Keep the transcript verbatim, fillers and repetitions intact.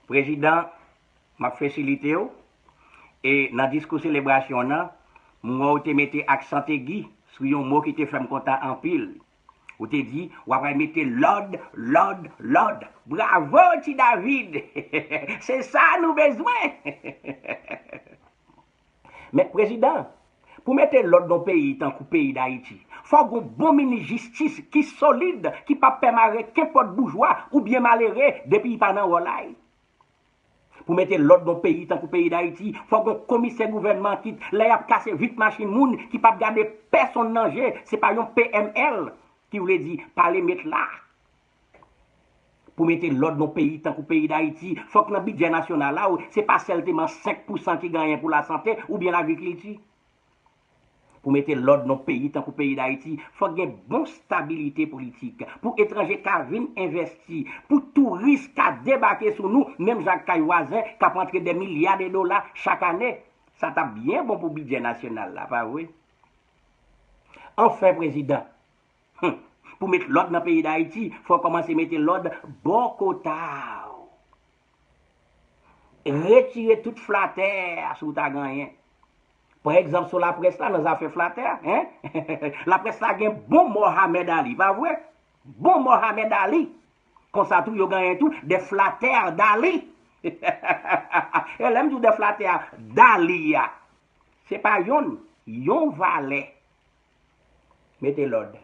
Prezidan, m ap fesilite w. E nan diskou selebrasyon nan, m wè w te mete aksan tegi sou yon mo ki te fè m kontan anpil. Ou te di, w ap mete lòd, lòd, lòd. Bravo, Ti David! Se sa nou bezwen! Men, prezidan, pou mete lòd nan peyi tankou peyi Dayiti, fò gon bon minis jistis ki solid, ki p ap pè mare kenpòt boujwa oubyen malere depi li pa nan wòl la. Pou mete lòd nan peyi tankou peyi Dayiti, fò gon komisè gouvènman ki, lè y ap kase vit machin moun, ki p ap gade pèsonn nan je, se pa yon P M L, ki vle di pale met la. Pou mete lòd nan peyi tankou peyi Dayiti, fòk nan bidjè nasyonal la, se pa sèlteman senk pousan ki genyen pou lasante oubyen lagrikilti. Pou mete lòd nan peyi tankou peyi Dayiti, fòk gen bon stabilite politik. Pou etranje ka vin envèsti, pou touris ka debake sou nou, menm jan ak kay vwazen k ap rantre dè milya de dola chak ane. Sa t ap byen bon pou bidjè nasyonal la, pa vre? Anfen, prezidan, hmm, pou met lòd nan peyi Dayiti, fò w kòmanse mete lòd bò kota w. Retire tout flatè si w ta genyen. Pran egzanp sou laprès la nan zafè flatè, en? Laprès la gen bon Mohamed Ali, pa vre? Bon Mohamed Ali. Konsa tou, yo genyen tou de flatè Dali. E lè m di w de flatè Dali a, se pa yonn, yon valè. Mete lòd.